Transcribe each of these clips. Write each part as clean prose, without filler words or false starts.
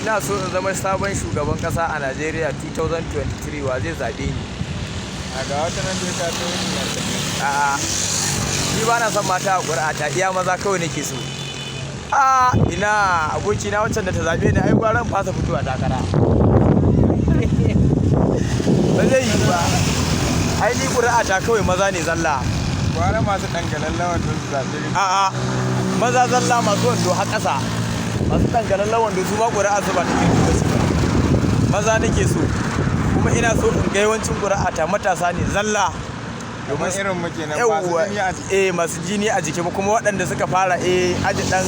Ina so in zama sabon shugaban ƙasa a Najeriya 2023. Wa zai zaɓe ni? A ga wata nan dai ta taho ne a tafi. A'a, ni ba na son mata a ƙuri'a ta, iya maza kawai nake so. A ina abokina, waccan da ta zaɓe ni, ai gwara in fasa fitowa takara. Ba zai yiwu ba. Ai ni ƙuri'a ta kawai maza ne zalla. Gwara masu ɗangalallen wando su zaɓe ka. A'a, maza zalla, masu wando har ƙasa. Masu ɗangalallen wando su ma ƙuri'a su ba ta kirki ba ce ba. Maza nake so. Kuma ina so in ga yawancin ƙuri'a ta matasa ne zalla. Domin irin mu kenan, masu Yawwa, jini a jiki. eh, masu jini a jiki, kuma waɗanda suka fara aji ɗan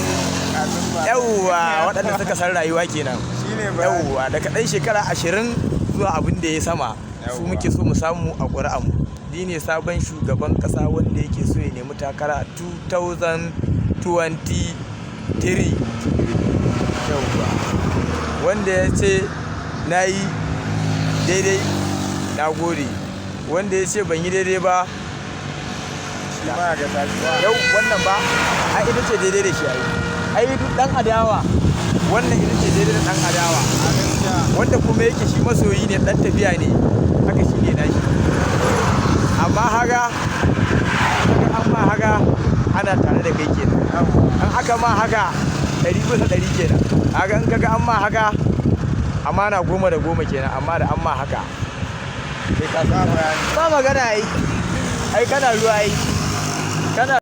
Kafin ba. Yawwa, waɗanda suka san rayuwa kenan. Shine bayani. Yawwa, daga ɗan shekara 20 zuwa abin da ya sama, su Yawwa. muke so mu samu a ƙuri'an mu. Ni ne sabon shugaban ƙasa wanda yake so ya nemi takara 2023. Yawwa, wanda ya ce na yi daidai, na gode. Wanda ya ce ban yi daidai ba, Shi ma ga tashi. Yau wannan ba ai ita ce daidai da shi. Ai duk ɗan adawa, wannan ita ce daidai da ɗan adawa. A gaskiya. Wanda kuma yake shi masoyi ne, ɗan tafiya ne, haka shi ne nashi. Amma haka haka, an ma haka, ana tare da kai kenan. Yawwa. An aka ma haka 100% kenan. Haka in kaga an ma haka, amana 10 da 10 kenan. Amma da an ma haka, sai ka Ba bayani. ba magana. Ai kana ruwa, ai kana